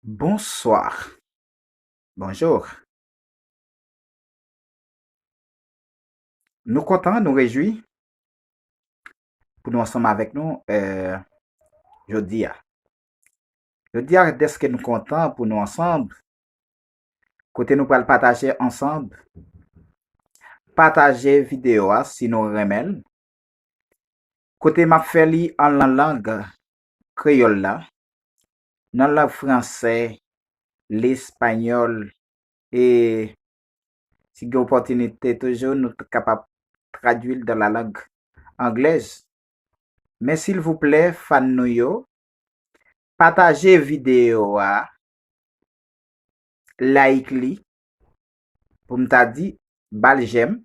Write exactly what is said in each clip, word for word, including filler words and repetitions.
Bonsoir. Bonjour. Nou kontan, nou rejwi pou nou ansanm avèk nou, eh, jodi a. Jodi a, dèske nou kontan pou nou ansanm, kote nou pral pataje ansanm, pataje videyo a si nou renmen l, kote m ap fè li an nan lang kreyòl la, nan lang fransè, lespanyòl, e si gen opòtinite toujou, nou t-, kapab tradui l dans la langue anglaise. Men silvouplè, fan nou yo, pataje videyo a, like li, pou m ta di, ba l jèm,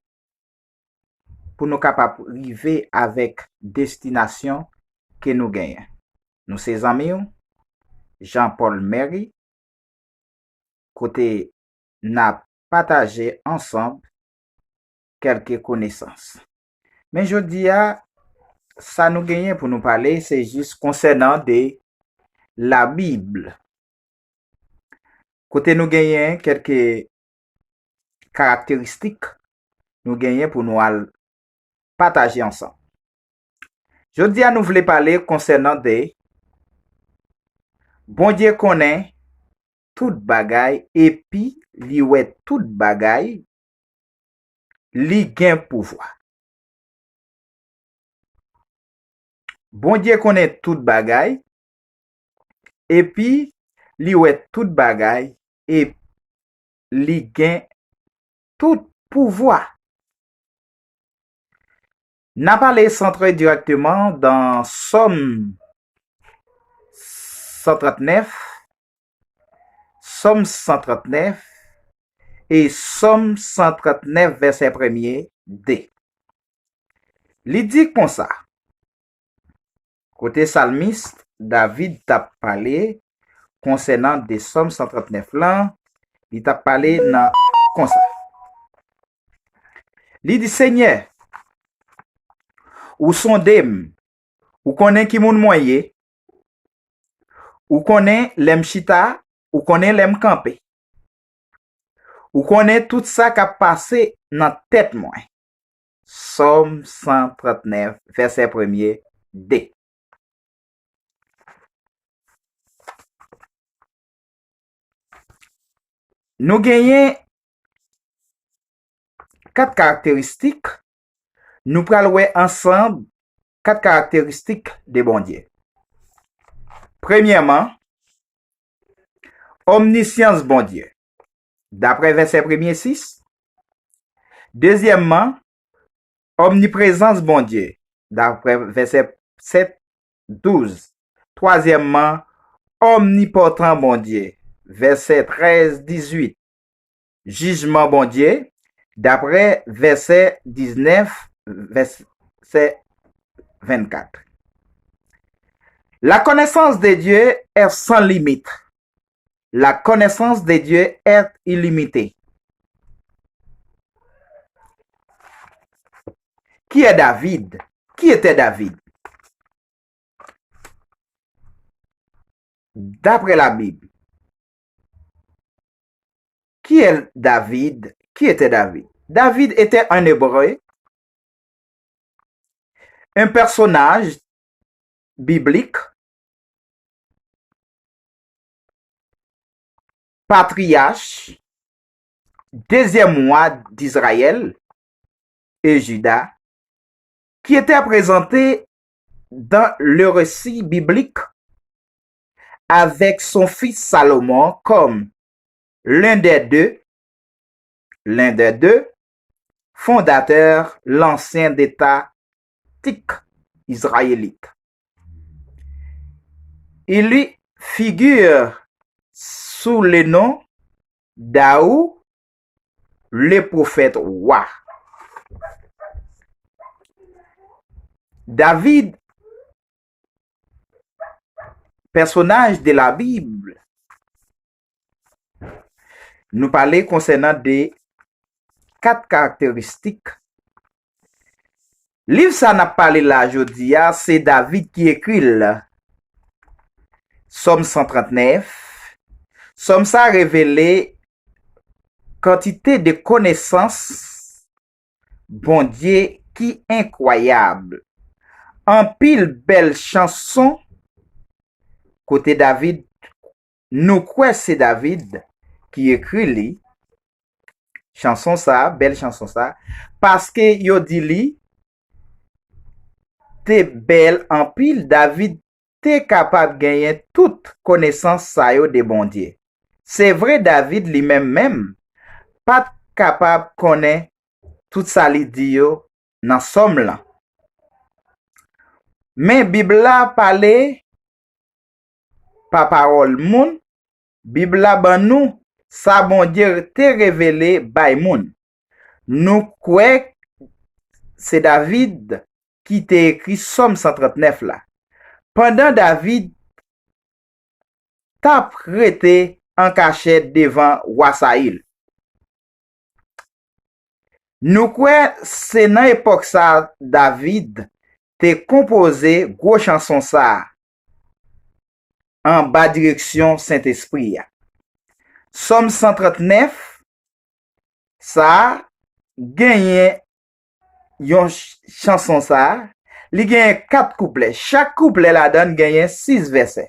pou nou kapab rive avèk destinasyon ke nou genyen. Nou se zanmi w, Jean Paul Mary, kote n ap pataje ansanm kèlke konesans. Men jodi a, sa nou genyen pou nou pale, se jis konsènan de Labib. Kote nou genyen kèlke karakteristik nou genyen pou nou al pataje ansanm. Jodi a, nou vle pale konsènan de Bondye konnen tout bagay epi li wè tout bagay, li gen pouvwa. Bondye konnen tout bagay, epi li wè tout bagay, e li gen tout pouvwa. N ap ale santre dirèkteman dan Sòm san trannèf, Sòm san trannèf e Sòm san trannèf vèsè premye, de. Li di konsa, kote salmis David t ap pale konsènan de Sòm san trannèf lan, li t ap pale nan konsa. Li di, Senyè, ou sonde m, ou konnen ki moun mwen ye, ou konnen lè m chita, ou konnen lè m kanpe. Ou konnen tout sa k ap pase nan tèt mwen. Sòm san trannèf, vèsè premye, de. Nou genyen kat karakteristik, nou pral wè ansanm kat karakteristik de Bondye. Premyèman, omnisyans Bondye, daprè vèsè premye sis. Dezyèmman, omniprezans Bondye, daprè vèsè sèt, douz. Twazyèmman, omnipòtan Bondye, vèsè trèz, dizuit. Jijman Bondye, daprè vèsè diznèf, vèsè vennkat. La connaissance de Dieu est sans limite. La connaissance de Dieu est illimitée. Qui est David? Qui était David? D'après la Bible, qui est David? Qui était David? David était un Hébreu, un personnage biblique, patriarche, deuxième roi d'Israël et Juda, qui était présenté dans le récit biblique avec son fils Salomon comme l'un des deux, l'un des deux fondateurs l'ancien étatique israélite. Il y figure sous le nom Daou, le prophète roi. David, pèsonaj de la Bib, nou pale konsènan de kat karakteristik. Liv sa n ap pale la jodi a, se David ki ekri l. Sòm san trannèf, Sòm sa a revele kantite de konesans Bondye ki enkwayab. Anpil bèl chanson kote David, nou kwè se David ki ekri li, chanson sa, bèl chanson sa, paske yo di li te bèl anpil, David te kapab genyen tout konesans sa yo de Bondye. Se vre, David li menm menm pa t kapab konnen tout sa li di yo nan Sòm lan. Men Bib la pale pa pawòl moun, Bib la ban nou sa Bondye te revele bay moun. Nou kwè se David ki te ekri Sòm san trant nèf la. Pandan David t ap rete an kachèt devan wa Sayil. Nou kwè se nan epòk sa a David te konpoze gwo chanson sa a anba direksyon Sentespri a. Sòm san trant nèf sa a genyen yon ch- chanson sa a, li genyen kat kouplè. Chak kouplè ladan l genyen sis vèsè.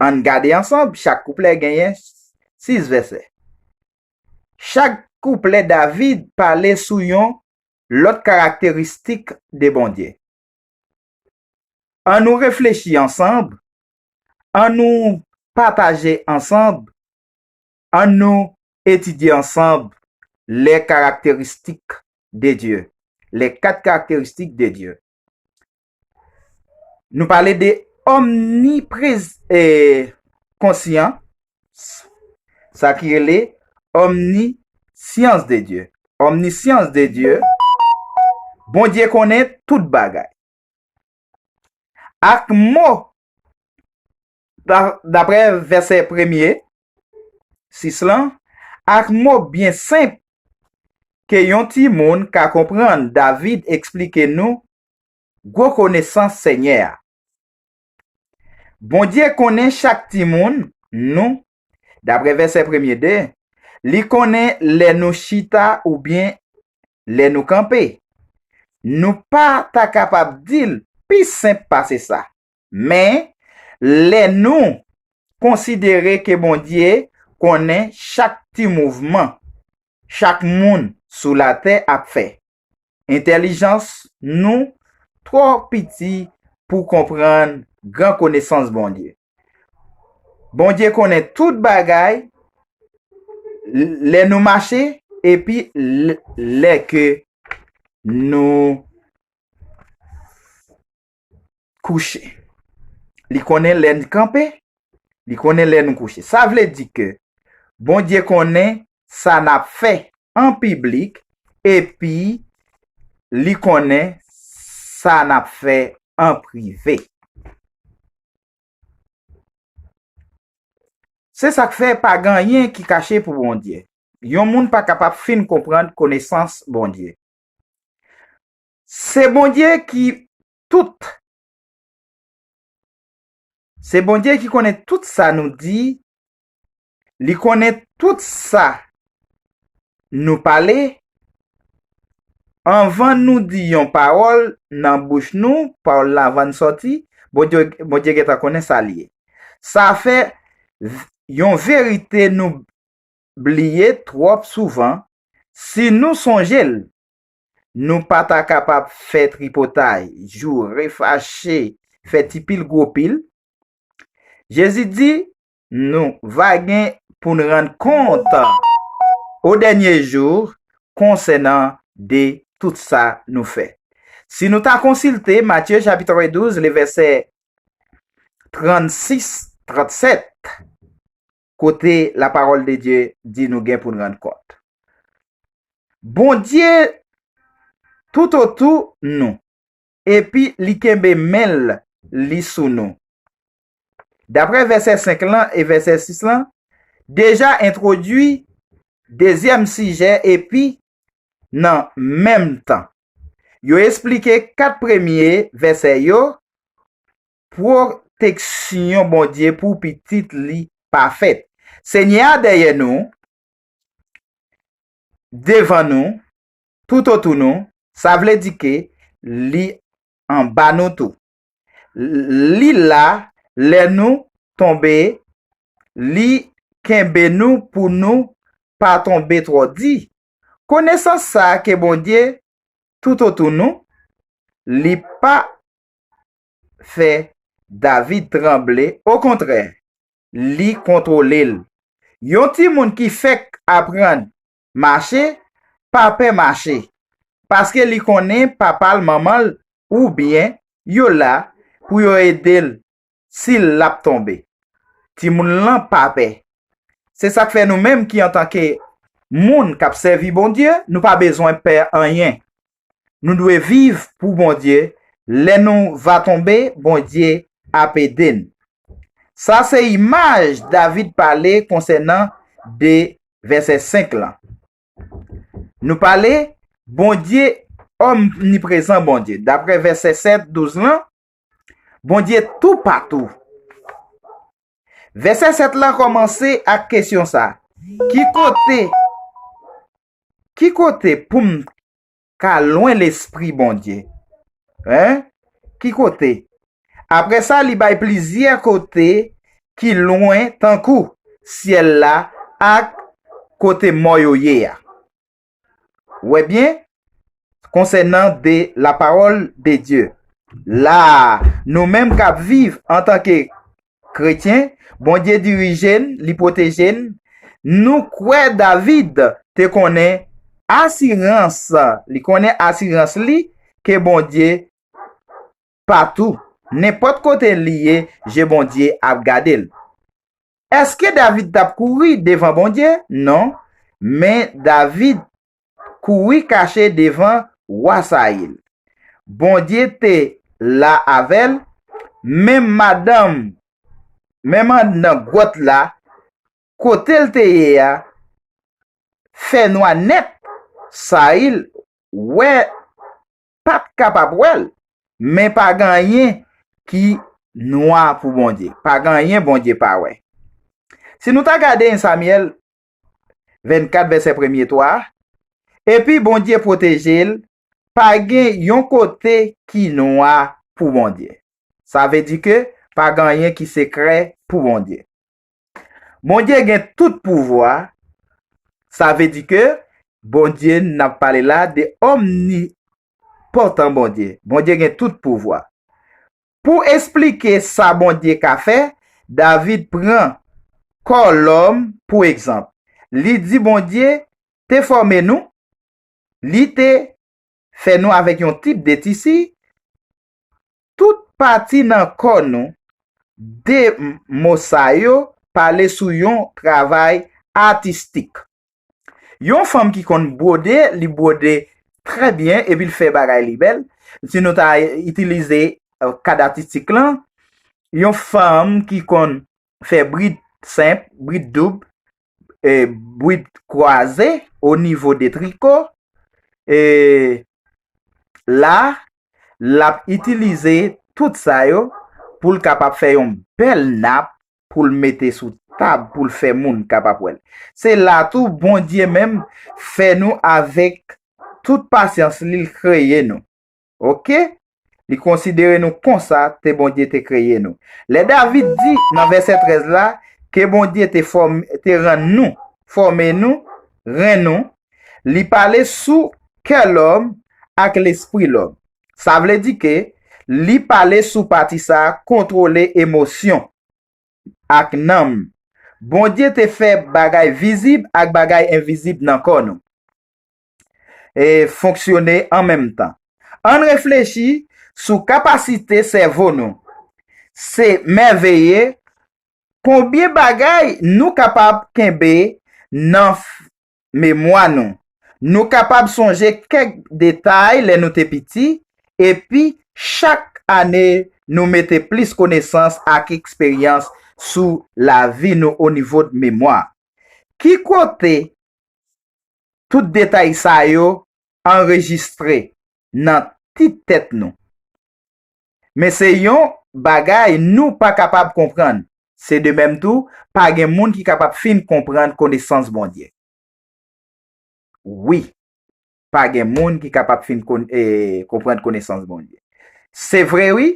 Ann gade ansanm, chak kouplè genyen sis vèsè. Chak kouplè David pale sou yon lòt karakteristik de Bondye. Ann nou reflechi ansanm, ann nou pataje ansanm, ann nou etidye ansanm les caractéristiques de Dieu, les quatre caractéristiques de Dieu. Nou pale de omniprez e konsyan, sa ki rele omnisyans de Dye. Omnisyans de Dye, Bondye konnen tout bagay. Ak mo, da- daprè vèsè premye, sis lan, ak mo byen senp ke yon timoun ka konprann, David eksplike nou gwo konesans Senyè a. Bondye konnen chak timoun nou, daprè vèsè premye de, li konnen lè nou chita oubyen lè nou kanpe. Nou pa ta kapab di l pi senp pase sa. Men, lè nou konsidere ke Bondye konnen chak ti mouvman chak moun sou latè ap fè, entèlijans nou twò piti pou konprann gran konesans Bondye. Bondye konnen tout bagay, l- lè nou mache epi l- lè ke nou kouche. Li konnen lè n kanpe, li konnen lè nou kouche. Sa vle di ke Bondye konnen sa n ap fè an piblik epi li konnen sa n ap fè an prive. Se sa k fè pa gen anyen ki kache pou Bondye. Yon moun pa kapab fin konprann konesans Bondye. Se Bondye ki tout. Se Bondye ki konnen tout sa nou di. Li konnen tout sa nou pale. Anvan nou di yon pawòl nan bouch nou, pawòl la anvan l sòti, Bondye, Bondye gentan konnen sa l ye. Sa fè v- yon verite nou bliye twòp souvan, si nou sonje l, nou pa ta kapab fè tripotay, joure, fache, fè ti pil gwo pil. Jezi di nou va gen pou n rann kont o dènye jou konsènan de tout sa nou fè. Si nou ta konsilte Matye chapit douz, le vèsè trannsis, trannsèt, kote la parole de Dieu di nou gen pou n rann kont. Bondye toutotou nou, epi li kenbe men l li sou nou. Daprè vèsè senk lan e vèsè sis lan, deja entwodui dezyèm sijè epi nan menm tan. Yo esplike kat premye vèsè yo pwo- pwoteksyon Bondye pou pitit li pa fèt. Senyè a dèyè nou, devan nou, toutotou nou, sa vle di ke li anba nou tou. Li la lè nou tonbe, li kenbe nou pou nou pa tonbe twò di. Konesans sa a ke Bondye toutotou nou, li pa fè David tranble, okontrè, li kontwole l. Yon timoun ki fèk aprann mache pa pè mache, paske li konnen papa l, manman l oubyen yo la pou yo ede l si l ap tonbe. Timoun lan pa pè. Se sa k fè nou menm ki antanke moun k ap sèvi Bondye, nou pa bezwen pè anyen. Nou dwe viv pou Bondye. Lè nou va tonbe, Bondye ap ede n. Sa se imaj David pale konsènan de vèsè senk lan. Nou pale Bondye omniprezan Bondye. Daprè vèsè sèt, douz lan, Bondye toupatou. Vèsè sèt la kòmanse ak kesyon sa. Ki kote, ki kote pou m ka lwen lespri Bondye? Hein? Ki kote? Apre sa, li bay plizyè kote ki lwen tankou syèl la ak kote mò yo ye a. Wè byen, konsènan de la parole de Dieu. La, nou menm k ap viv antanke kretyen, Bondye dirije n, li pwoteje n. Nou kwè David te konnen asirans, li konnen asirans li ke Bondye patou. Nenpòt kote li ye, je Bondye ap gade l. Èske David t ap kouri devan Bondye? Non. Men David kouri kache devan wa Sayil. Bondye te la avè l, menm madanm, menm anndan gwòt la, kote l te ye a, fè nwa nèt. Sayil wè, pa t kapab wè l, men pa gen anyen ki nwa pou Bondye. Pa gen anyen Bondye pa wè. Si nou ta gade en Samyèl vennkat, vèsè premye twa, epi Bondye pwoteje l, pa gen yon kote ki nwa pou Bondye. Sa vle di ke pa gen anyen ki sekrè pou Bondye. Bondye gen tout pouvwa, sa vle di ke Bondye n ap pale la de omnipotan Bondye. Bondye gen tout pouvwa. Pou esplike sa Bondye ka fè, David pran kò lòm pou egzanp. Li di Bondye te fòme nou, li te fè nou avèk yon tip de tisi, tout pati nan kò nou, de mo sa yo pale sou yon travay atistik. Yon fanm ki konn bwode, li bwode trè byen epi l fè bagay li bèl. Si nou ta itilize, euh, kad atistik lan, yon fanm ki konn fè brid senp, brid doub, e, brid kwaze o nivo de triko, e, la, l ap itilize tout sa yo pou l kapab fè yon bèl nap pou l mete sou tab pou l fè moun kapab wè l. Se la tou Bondye menm fè nou avèk tout pasyans li, l kreye nou. Oke? Li konsidere nou konsa te Bondye te kreye nou. Lè David di nan vèsè trèz la ke Bondye te fòm-, te rann nou, fòme nou, ren nou, li pale sou kè lòm ak lespri lòm. Sa vle di ke li pale sou pati sa a, kontwole emosyon ak nanm. Bondye te fè bagay vizib ak bagay envizib nan kò nou e fonksyone an menm tan. Ann reflechi sou kapasite sèvo nou. Se mèveye konbyen bagay nou kapab kenbe nan f-, memwa nou. Nou kapab sonje kèk detay lè nou te piti, epi chak ane nou mete plis konesans ak eksperyans sou lavi nou o nivo memwa. Ki kote tout detay sa yo anrejistre? Nan ti tèt nou. Men se yon bagay nou pa kapab konprann. Se de menm tou, pa gen moun ki kapab fin konprann konesans Bondye. Wi, pa gen moun ki kapab fin kon, e, konprann konesans Bondye. Se vre, wi.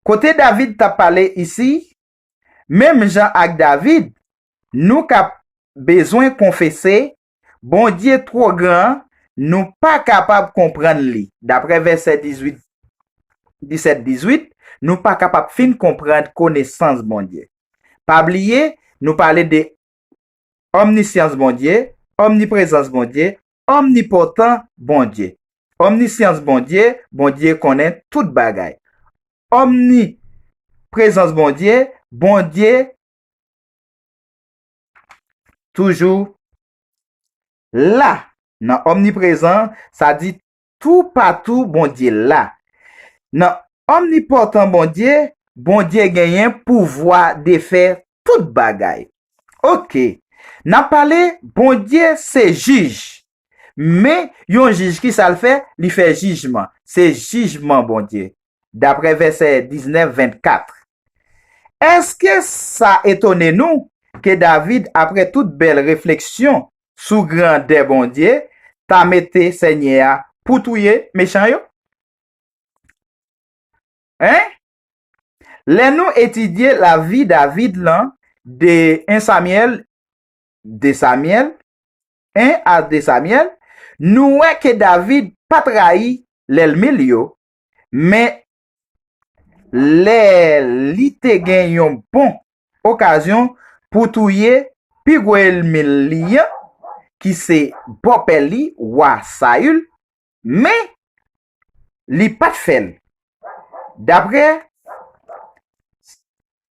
Kote David t ap pale isi, menm jan ak David, nou ka bezwen konfese, Bondye twò gran, nou pa kapab konprann li. Daprè vèsè dizuit, disèt, dizuit, nou pa kapab fin konprann konesans Bondye. Pa bliye, nou pale de omnisyans Bondye, omniprezans Bondye, omnipòtan Bondye. Omnisyans Bondye, Bondye konnen tout bagay. Omniprezans Bondye, Bondye toujou la. Nan omniprezan, sa di toupatou Bondye la. Nan omnipòtan Bondye, Bondye genyen pouvwa de fè tout bagay. Oke, n ap pale, Bondye se jij. Men, yon jij, ki sa l fè? Li fè jijman. Se jijman Bondye. Daprè vèsè diznèf, vennkat. Èske sa etone nou ke David, apre tout bèl refleksyon sou grandè Bondye, ta mete Senyè a pou touye mechan yo? Hein? Lè nou etidye lavi David lan de en Samyèl, de Samyèl, en a de Samyèl, nou wè ke David pa t rayi lènmi l yo, men lè li te gen yon bon okazyon pou touye pi gwo ènmi li an, ki se bòpè li, wa Sayil, men li pa t fè l. Daprè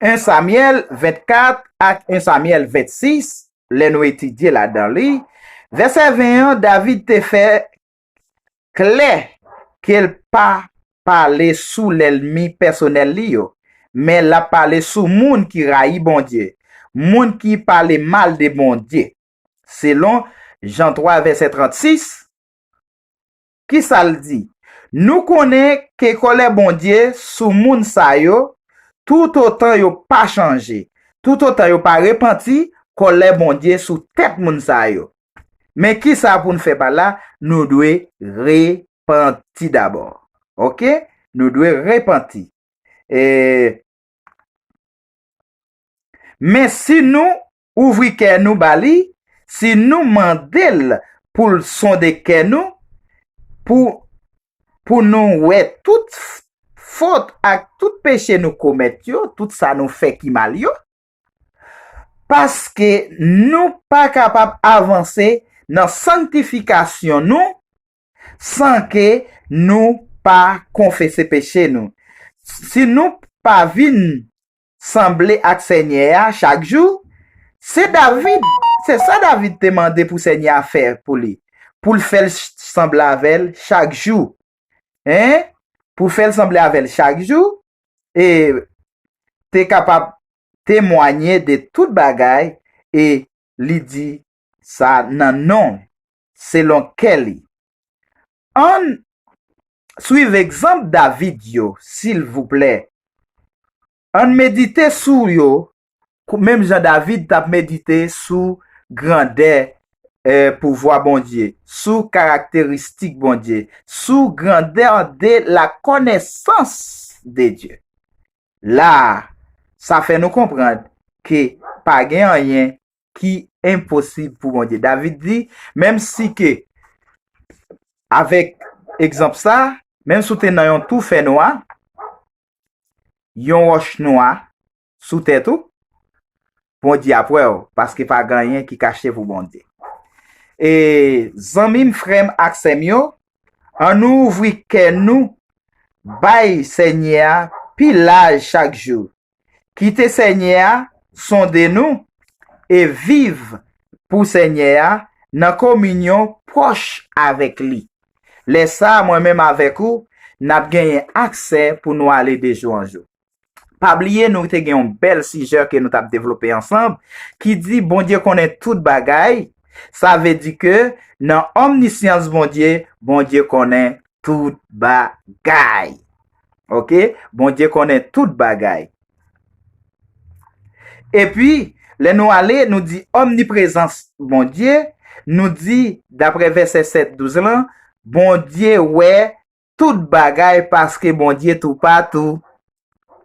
en Samyèl vennkat ak en Samyèl vennsis, lè nou etidye ladan li, vèsè ven an, David te fè klè ke l pa pale sou lènmi pèsonèl li yo, men l ap pale sou moun ki rayi Bondye, moun ki pale mal de Bondye. Selon Jan twa, vèsè trannsis, ki sa l di? Nou konnen ke kòlè Bondye sou moun sa yo, toutotan yo pa chanje, toutotan yo pa repanti, kòlè Bondye sou tèt moun sa yo. Men ki sa pou n fè pa la? Nou dwe repanti dabò. Oke? Nou dwe repanti. E, men si nou ouvri kè nou ba li, si nou mande l pou l sonde kè nou, pou, pou nou wè tout fot ak tout peche nou komèt yo, tout sa nou fè ki mal yo, paske nou pa kapab avanse nan sanktifikasyon nou san ke nou pa konfese peche nou. Si nou pa vin sanble ak Senyè a chak jou, se David, se sa David te mande pou Senyè a fè pou li, pou l fè l ch-, sanble avè l chak jou. Hein? Pou fè l sanble avè l chak jou, e te kapab temwanye de tout bagay, e li di sa nan non, selon kè li. Ann swiv egzanp David yo, silvouplè. Ann medite sou yo, kou-, menm jan David t ap medite sou grandè, eh, pouvwa Bondye, sou karakteristik Bondye, sou grandè de la connaissance de Dieu. La, sa fè nou konprann ke pa gen anyen ki enposib pou Bondye. David di, menm si ke, avèk egzanp sa, menm si w te nan yon tou fè nwa, yon wòch nwa sou tèt ou, Bondye ap wè w, paske pa gen anyen ki kache pou Bondye. E zanmi m, frè m ak sè m yo, ann nou ouvri kè nou bay Senyè a pi laj chak jou. Kite Senyè a sonde nou e viv pou Senyè a nan kominyon pwòch avèk li. Lè sa a, mwen menm avèk ou, n ap genyen aksè pou nou ale de jou an jou. Pa bliye, nou te gen yon bèl sijè ke nou t ap devlope ansanm, ki di Bondye konnen tout bagay. Sa vle di ke nan omnisyans Bondye, Bondye konnen tout bagay. Ok? Bondye konnen tout bagay. Epi, lè nou ale, nou di omniprezans Bondye, nou di, daprè vèsè sèt, douz lan, Bondye wè tout bagay paske Bondye toupatou.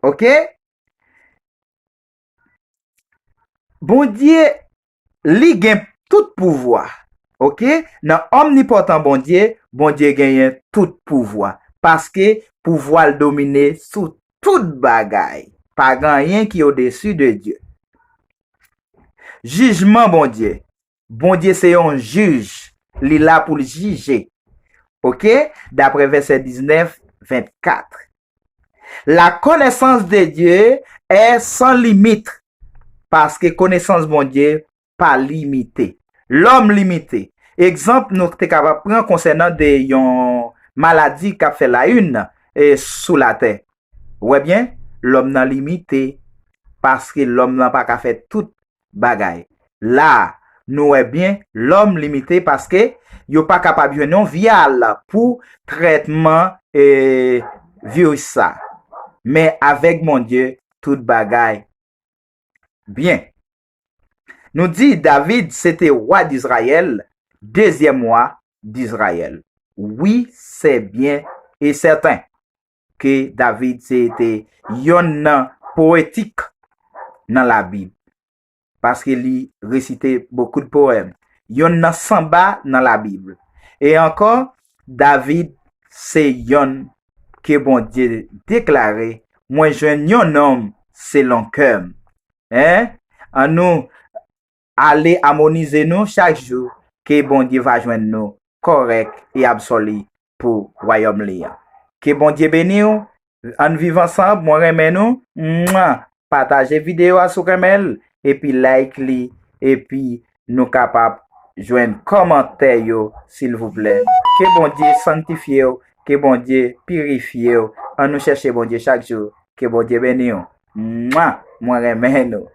Ok? Bondye, li gen tout pouvwa. Ok? Nan omnipotan Bondye, Bondye genyen tout pouvwa. Paske pouvwa l domine sou tout bagay. Pa gen anyen ki odesi de Dye. Jijman Bondye. Bondye se yon jij. Li la pou l jije. Ok? Daprè vèsè diznèf, vennkat. La connaissance de Dieu est sans limite. Paske konesans Bondye pa limite. Lòm limite. Egzanp, nou te kapab pran konsènan de yon maladi k ap fè la une e sou latè. Ou wè byen, lòm nan limite. Paske lòm nan pa ka fè tout bagay. La, nou wè byen, lòm limite paske yo pa kapab jwenn yon vyal pou trètman e, viris sa. Men avèk Bondye, tout bagay byen. Nou di David se te wa Dizrayèl, dezyèm wa Dizrayèl. Wi, se byen e sèten ke David se te yonn nan poetik nan Labib, paske li resite beaucoup de poèmes. Yonn nan sanba nan Labib. E ankò, David se yonn ke Bondye deklare, mwen jwenn yon nonm selon kè m. Hein? Annou ale amonize nou chak jou ke Bondye va jwenn nou kòrèk e absoli pou wayòm li an. Ke Bondye beni w. Ann viv ansanm, mwen renmen nou. Mwa! Pataje videyo a si w renmen l, epi like li, epi nou kapab jwenn kòmantè yo, silvouplè. Ke Bondye sanktifye w, ke Bondye pirifye w. Ann nou chèche Bondye chak jou. Ke Bondye beni w. Mwa! Mwen renmen nou.